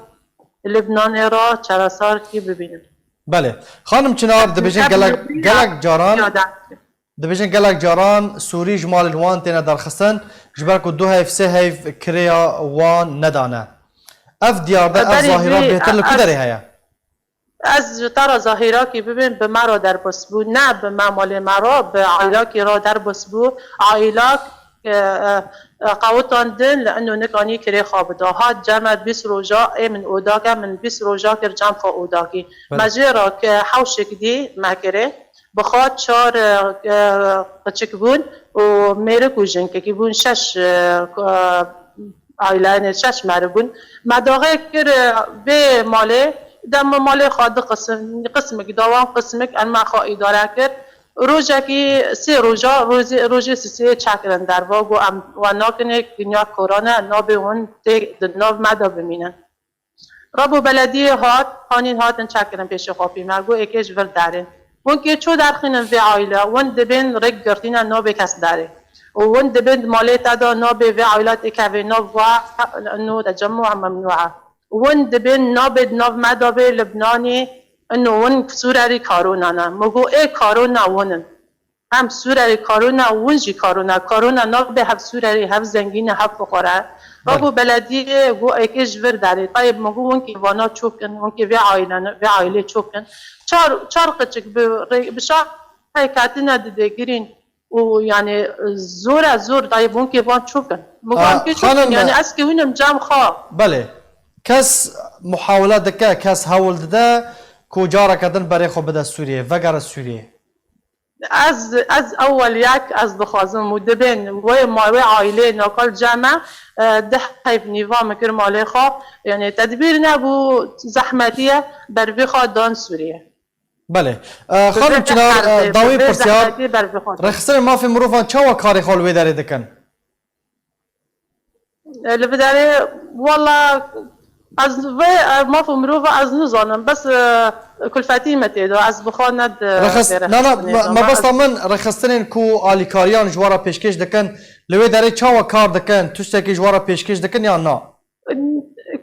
Libnanê re çareserkî bibînin. Belê. Xanim Çinar, dibêjin Ev gelek, yekî gelek caran, ya destê. Dibêjin gelek caran Sûrî ji malên wan têne derxistin, ji ber ku du heyv, sê heyv kirêya wan nedane. Ev diyar de, ev Berî zahîra vî, bêhtir li ku ez derê heye? Ez ji te re zahîrakî bibêm, bi me re derbas bû, ne bi me malê me re, bi aîlakî re derbas bû. Aîlak, e, e, e, qewitandin li ino nikanî kirê xwe bida. Hat cem me bîst roja, ê min odak e, min bîst roja kir cem xwe odakî. Belê. Me jê re ke hewşek dî me kirê. Bi xwe çar, e, e, qiçik bûn û mêrik û jinkekî bûn, şeş, e, ku, e, aîleyanê şeş meriv bûn. Me daxê kir, e, vê malê, de me malê xwe du qisim, qismik da wan, qismik em me xwe îdare kir. Rojekî sê roja, rojê, rojê sisê çekirin derva, got, em we nakinê, dinya koran e, nabê hûn tê di nav me de bimînin. Rebo belediyê hat, hanîn hatin çekirin pêşê xapî me, got, êkê ji vir derê. Hûn kê ço derxînin vê aîle, hûn dibên rêk girtîne, nabê kes derê. Û hûn dibên di malê te de nabê vê aîle têkevê nav wa, ino tecemû a memnû e. Hûn dibên nabê di nav me de bê Libnanê, ino hûn Sûrerî karona ne. Min got, ê karona hûn in. Em Sûrerê karona, hûn jî karona. Karona nabe hev Sûrerê, hev zengîn e, hev fiqare. Belê. Rebo belediyê got êkê ji vir derê. Tayê min got, hûn kê vana ço kin, hûn kê vê aîlene, vê aîlê ço kin. Çar, çar qiçik bi rê-, bi şahê ketine didê girîn û, yanî, zor e, zor, tayê hûn kê van ço kin. Min got, Aa, em kê ço kin, xanim, yanî ez kê hûnim cem xwe. Belê. Kes muhawele dike, kes hewl dide ku careke din berê xwe bide Sûriyê, vegere Sûriyê. Ez, ez ewel yek ez dixwazim û dibên wê ma-, wê aîleyê nakal cem me, e, deh heyv nîva min kir malê xwe. Yanî tedbîr nebû, zehmetî ye, ber vê xwe dan Sûriyê. Belê. E, Bi vê Xanim Çinar, e, dewê pirsyar, zehmetî ber vê xwe dan. Rêxistinên mafê mirovan çawa karê xwe li wê derê dikin? E, li vê derê, wela, ez vê, e, maf û mirova ez nizanim, bes, e, kulfetî me tê de, ez bi xwe ne di Rexist-, vê na, na, rexistinê me, de me. Mebesta min rexistinên ku alîkariyan ji we re pêşkêş dikin, li wê derê çawa kar dikin, tiştekî ji we re pêşkêş dikin yan na?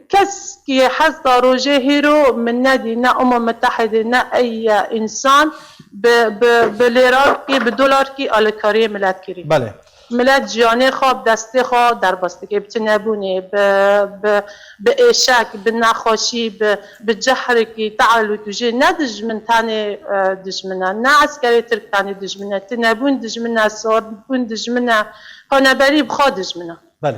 Kes ki heta rojê hîro min nedî, ne Umem Mitehidê, ne ey însan bi, bi, bi lêrakî, bi dolarkî alîkariyê milet kirî. Belê. Milet jiyanê xwe bi destê xwe derbas dike, bi tunebûnê, bi, bi, bi êşek, bi nexweşî, bi, bi cehrekî, teal û tûjê. Ne dijmin tenê, e, dijmin e, ne eskerê Tirk tenê dijmin e, tunebûn dijmin e, sarbûn dijmin e, penaberî bi xwe dijmin e. Belê.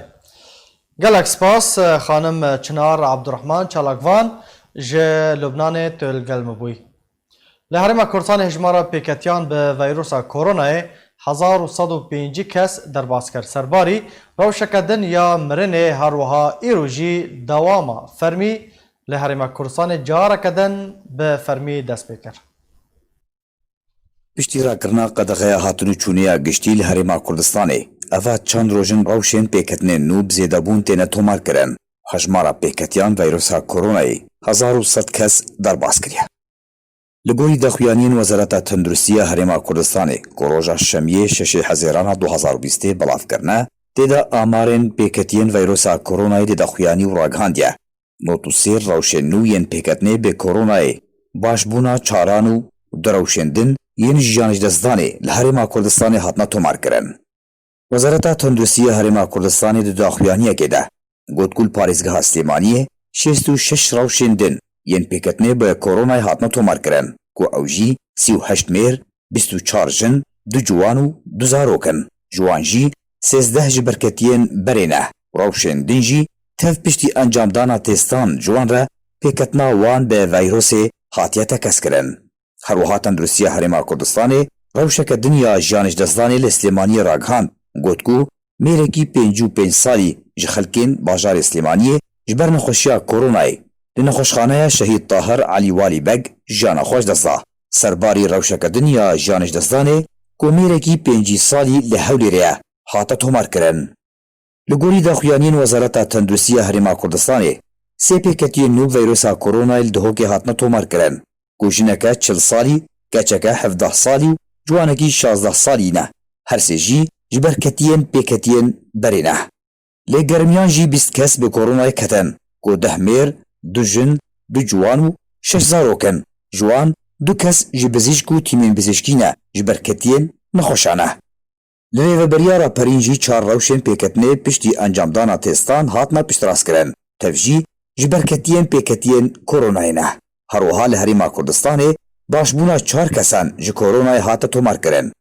Gelek spas, e, xanim Çinar Abdurrahman, çalakvan ji Lubnanê tu li gel me bûyî. Li Herêma Kurdistanê hejmara pêketiyan bi veyrusa koronayê hezar û sed û pêncî kes derbas kir. Serbarî rewşeke din ya mirinê her wiha îro jî dewama fermî li Herêma Kurdistanê careke din bi fermî dest pê kir. Piştî rakirina qedexeya hatin û çûnê ya giştî li Herêma Kurdistanê, eva çend roj in rewşên pêketinên nû bi zêdebûn têne tomarkirin. Hejmara pêketiyan veyrusa koronayê hezar û sed kes derbas kiriye. Li gorî daxuyaniyên Wezareta Tenduristiya Herêma Kurdistanê ku roja Şemiyê şeşê Hezêrana du hazar û bîstê belav kirine, tê de amarên pêketiyên veyrusa koronayê dê daxuyanî û ragihandiye. Nod û sê rewşên nû yên pêketinê bi koronayê, başbûna çaran û du rewşên din yên jiyan ji destdanê li Herêma Kurdistanê hatine tomarkirin. Wezareta Tenduristiya Herêma Kurdistanê di daxuyaniyekê de got ku li parêzgeha Silêmaniyê şêst û şeş rewşên din yên pêketinê bi koronayê hatine tomarkirin ku ew jî sî û heşt mêr, bîst û çar jin, du ciwan û du zarok in. Ji wan jî sêzdeh ji berketiyên berê ne û rewşên din jî tev piştî encamdana têstan ji wan re pêketina wan bi veyrosê hatiye tekez kirin. Her wiha Tenduristiya Herêma Kurdistanê rewşeke din ya jiyan ji destdanê li Silêmaniyê ragihand, got ku mêrekî pêncî û pênc salî ji xelkên bajarê Silêmaniyê ji ber nexweşiya koronayê li nexweşxaneya Şehîd Tahir Elî Walî Beg jiyana xwe ji dest da. Serbarî rewşeke din ya jiyan ji destdanê ku mêrekî pêncî salî li Hewlêrê ye, hate tomarkirin. Li gorî daxuyaniyên Wezareta Tenduristiya Herêma Kurdistanê, sê pêketiyên nû veyrusa koronayê li Duhokê hatine tomarkirin, ku jineke çil salî, keçeke hevdeh salî û ciwanekî şazdeh salî ne. Her sê jî ji berketiyên pêketiyên berê ne. Lê germiyan jî bîst kes bi koronayê ketin, ku deh mêr, du jin, du ciwan û şeş zarok in. Ji wan du kes ji bizîşk û tîmên bizîşkî ne, ji berketiyên nexweşa ne. Li rêveberiya raperîn jî çar rewşên pêketinê piştî encamdana têstan hatine piştrast kirin. Tev jî ji berketiyên pêketiyên koronayê ne. Her wiha li Herêma Kurdistanê başbûna çar kesan ji koronayê hate tomarkirin.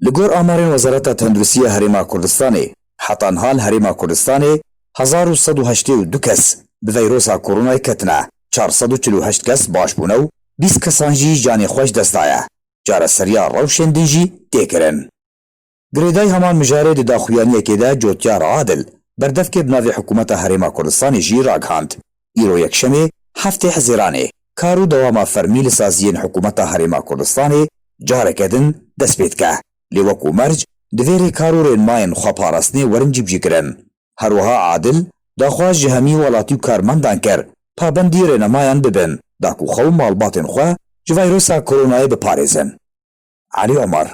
Li gor amarên Wezareta Tenduristiya Herêma Kurdistanê, heta niha li Herêma Kurdistanê hezar û sed û heştê û du kes bi veyrosa koronayê ketine, çar sed û çil û heşt kes baş bûne û bîst kesan jî canê xwe ji dest daye. Çareseriya rewşên din jî tê kirin. Girêdayî heman mijarê di daxuyaniyekê de Cotyar Adil, berdevkê bi navê Hikûmeta Herêma Kurdistanê jî ragihand, îro yekşemê heftê Hezîranê kar û dewama fermî li saziyên Hikûmeta Herêma Kurdistanê careke din dest pê dike. Lê wekû merc, divê rêkar û rênmayên xweparastinê werin cîbicîkirin. Her wiha Adil daxwaz ji hemî welatî û karmendan kir, pabendî rênemayan bibin, da ku xwe û malbatên xwe ji veyrosa koronayê biparêzin. Elî Omer.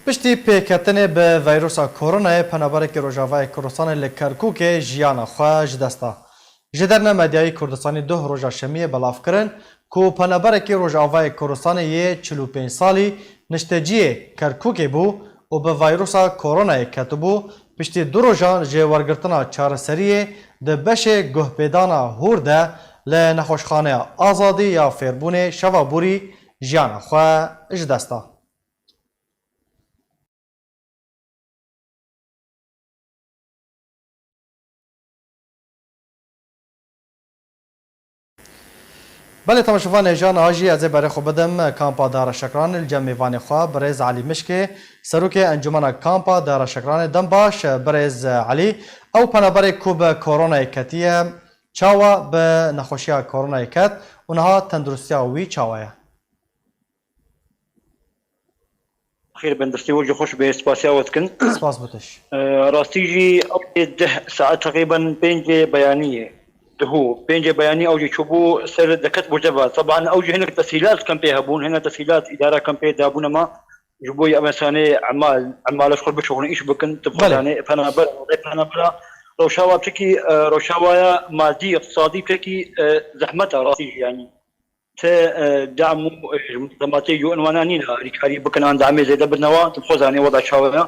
Piştî pêketinê bi veyrosa koronayê, penaberekî Rojavayê Kurdistanê li Kerkûkê jiyana xwe ji dest da. Ji derne medyayî Kurdistanî duh roja Şemiyê belav kirin ku penaberekî Rojavayê Kurdistanê yê çil û pênc salî nişteciyê Kerkûkê bû û bi veyrosa koronayê ketibû, piştî du rojan ji wergirtina çareseriyê di beşê guhpêdana hûr de li Nexweşxaneya Azadî ya Fêrbûnê Şeva Borî jiyana xwe ji dest da. Belê, temaşevan hêja, niha jî ez ê berê xwe bidim kampa Dara Şekran li cem mêvanê xwe, birêz Elî Mişkê, serokê Encûmena Kampa Dara Şekranê. Dem baş, birêz Elî. Ew penaberê ku bi koronayê ketiye, çawa bi nexweşiya koronayê ket û niha tenduristiya wî çawa ye? Xêr bin, destê we jî xweş be, spasiya we dikin. Spas bo te jî. E, rastî jî ew ê deh saet, teqrîben pêncê beyanî ye. Diho, pêncê beyanî ew jî çûbû ser deket Bojeva. Teban ew jî hinek tesîlat kempê hebûn, hinek tesîlat îdara kempê dabûne me. Ji bo ev insanê emal, emala ji xwe bişuxulin, îş bikin, tu Belê. Xwezanê, penaber, rê penabera. Rewşa wa pişekî, e, rewşa wa ya madî, îqtisadî pişekî, e, zehmet e, rastî jî yanî. Ti, e, dam û, e, ji muntezematê U N wana nîne alîkarî bikin an damê zêde bidine wan, tu xwe zanî weda çawa ye.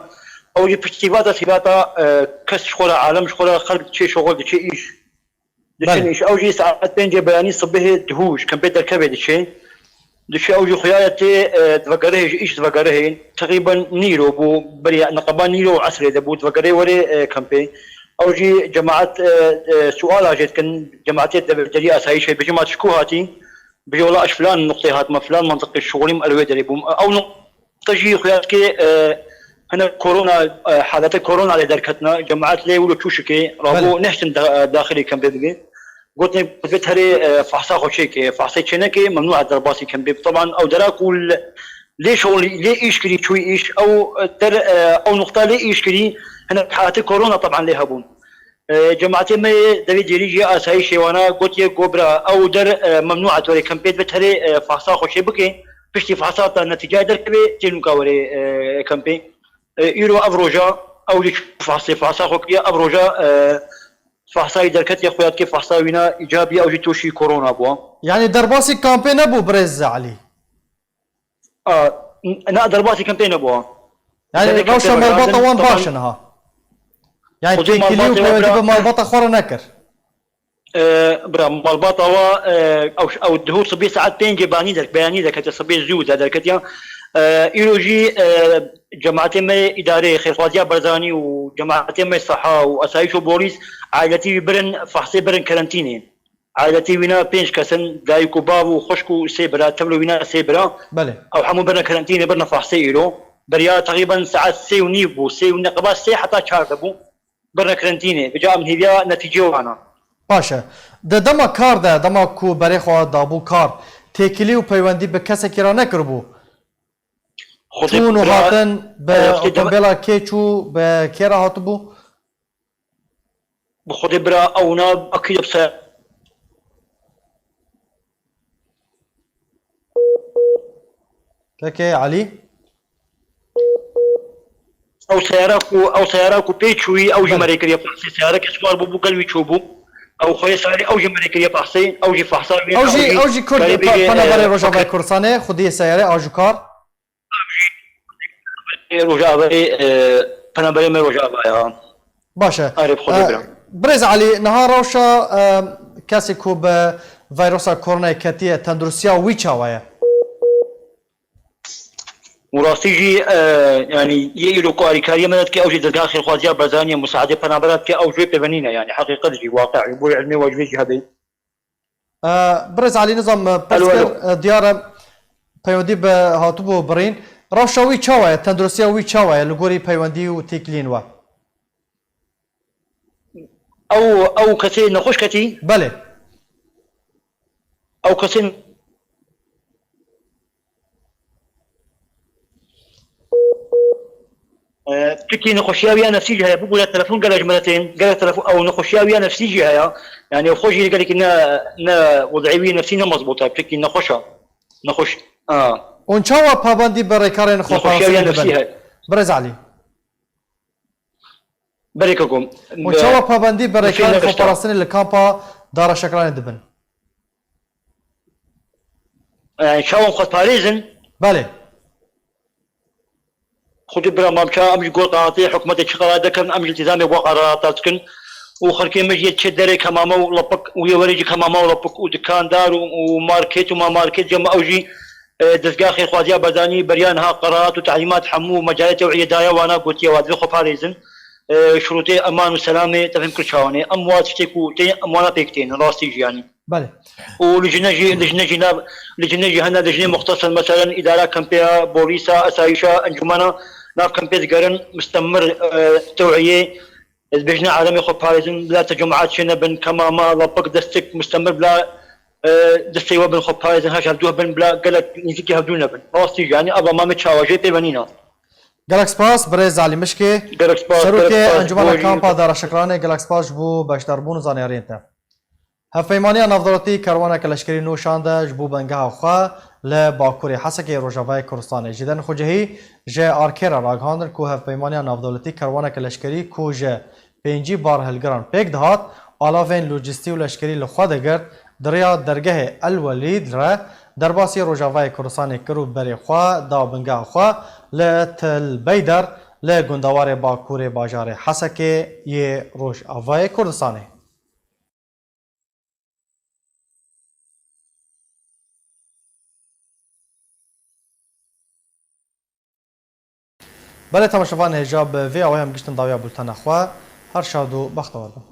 Ew jî piştî va tesîlata, e, kes ji xwe re, alem ji xwe re, xelk diçê şoxul, diçe îş. Diçin Belê. Îş. Ew jî saet pêncê beyanî sibihê dihû ji kempê derkevê diçe. Diçe ew jî xuya ye tê, e, divegerihê, ji îş divegerihê. Teqrîben nîro bû, beriya neqeba nîro û esrê de bû, divegerê werê, e, kempê. Ew jî cemaet, e, e, suala jê dikin, cemaetê devercerî asayîşê, bêjin ma tu ji ku hatî? Bêje wela ez filan nuqteyê hatime, filan mentiqê şixulîm, ez li wê derê bûm. Ew nuqte jî xuya dike, e, hene korona, e, halete korona lê derketine, cemaet lê wilo çûşikê, rabo Belê. nehtin da-, daxilê kempê bibê. Gotinê vê terê, e, fehsa xwe çêke, fehsê çêneke, memnû e derbasî kempê. Teban ew dera ku li-, lê şixulî, lê îş kirî, çûyî îş, ew der, e, ew nuqta lê îş kirî, hene halete korona teban lê hebûn. E, cemaetê me yê devê Dêrî jî asayîşê wana gotiye ku bira ew der, e, memnû e tu were kempê dibe terê, e, fahsa xwe çê bike. Piştî fahsa ta netîcayê derkeve tê nûka were, e, kempê. E, îro ev roja ew jî çû fahsê, fahsa xwe kiriye ev roja, e, fahsayî derketiye xuya dike fahsa wîna îcabî ew jî tûşî korona bû. Yanî derbasî kampê nebû birêz Elî? A, n-, na, derbasî kempê nebû. Yani Gelek rewşa kempê malbata wan baş e niha. Yani Xwedî têkilî û malbatê wan peywendî bira bi malbata xwe re nekir. E, bira, malbata wa, e, ew, ew dihûr sibê saet pêncê banî derk-, beyanî derketiye, sibê zû de derketiye. E, îro jî, e, cemaetê me îdarê xêrxwaziya Barzanî û cemaetê me seha û asayîş û polîs ailetî wî birin, fahsê birin kerentînê. Ailetê wîna pênc kes in, dayik û bav û xwişk û sê bira, tevlê wîna sê bira. Belê. Ew hemû birine karantînê, birine fahsê îro. Beriya teqrîben saet sê û nîv bû, sê û neqeba sê heta çar de bû. Birine karantînê. Vêca em hêviya netîceyê wan e. Baş e. Di dema kar de, dema ku berê xwe dabû kar, têkilî û peywendî bi kesekî re nekiribû? Xwedê Çûn û bira, hatin bi e, xwedê dema- otomobêla kê çû, bi kê re hatibû? Bi Xwedê bira ew na akî de bi se- Peki Elî? Ew seyara ku, ew seyara ku pê çûyî, ew jî Belê. merê kiriye fahsê. Seyara ke siwar bûbû, gel wî çûbû. Ew xweyê seyarê, ew jî merê kiriye fahsê, ew jî fahsa wî, Ew jî, ew jî ew jî Kurd, berê pe-, bêjê, penaberê e, Rojavayê Kurdistanê, xwediyê seyarê, a jû kar. Rojavayê, e, penaberê me Rojava ya. Baş e. Arê, bi Xwedê E, bira. Birêz Elî, niha rewşa, e, kesê ku bi veyrosa koronayê ketiye, tenduristiya wî çawa ye? Û rastî jî, e, yanî yê îro ku alîkariya me dike, ew jî dezgeha xêrxwaziya Barzanî ye, musaedê penabera dike, ew jî pêvenî ne, yanî heqîqet jî, waqe, bo ilmê we ji vê jî hebe. E, Birêz Elî, nizam, e, pirs Alo, kir, alo. e, diyar e, peywendî bi hatibû birîn. Rewşa wî çawa ye? Tenduristiya wî çawa ye li gorî peywendî û têkiliyên we? Ew, ew kesê nexweş ketî? Belê. Ew kesê E, çikî nexweşiya wî ya nefsî jî heye. Bibûre telefon gelek ji me re tên. Gelek telefon, ew nexweşiya wî ya nefsî jî heye. Yani xwe jî gelekî ne, ne wed'ê wî nefsî ne mezbût e. Çikî nexweş e. Nexweş, a. Hûn çawa pabendî bi rêkarên Nexweşiya wî ya xweparastinê nefsî dibin? heye. Birêz Elî. Berê Keko. Hûn çawa pabendî bi rêkarên xweparastinê li kampa Dara Şekranê dibin? E, çawa em xwe parêzin? Belê. Xwedî bira, mam ça em ji gor qeratê hikûmetê çi qerar dekin, em ji îltîzamê bo qerarata dikin. Û xelkê me jî yê çê derê kemame û lepik û yê werê jî kemame û lepik û dikandar û, û market û ma market cem ew jî, e, dezgeha xêrxwaziya Barzanî beriya niha qerarat û telîmat hemû mecalê tew'iyê daye wana gotiye wa divê xwe parêzin. E, şurûtê eman û selamê tevhîm kir çawanê. Em wa tiştê ku tê em wana pêk tên, rastî jî yanî. Belê. Û lijne jî, lijne jî nav, lijne jî hene, lijnê muxtesir, meselen, îdara kempê ya, polîsa, esayîşa, encûmena, nav kempê digerin, mistemir, e, tew'iyê, dibêjine alemê xwe parêzin, bila tecemûat çênebin, kemama, lepik, destik, mistemir bila, e, destê we bin xwe parêzin, her ji hevdû hebin, bila gelek nîzikî hevdû nebin. Rastî jî, yanî, eva mamê çawa jê pêvenîna. Gelek spas, birêz Elî Mişkê. Gelek spas, Serokê gelek spas, Encûmena buyurun. Kampa Dara Şekranê, gelek spas ji bo beşdarbûn û zanyariyên te. Hevpeymaniya Navdewletî Kerwaneke Leşkerî nû şande ji bo bengeha xwe li Bakurê Hesekê Rojavayê Kurdistanê. Ji derên xwecihî ji Arkê re ragihandin ku Hevpeymaniya Navdewletî Kerwaneke Leşkerî ku ji pêncî bar hilgiran pêk dihat, alavên lojîstî û leşkerî li xwe digirt, di rêya dergehê El Welîd re derbasî Rojavayê Kurdistanê kir û berê xwe da bingeha xwe li Til Beyder li gundewarê Bakurê bajarê Hesekê yê Rojavayê Kurdistanê. Belê temaşevan, hêja bi vê awayê em giştin dawiya bultena xwe. Her şad û bextewar bin.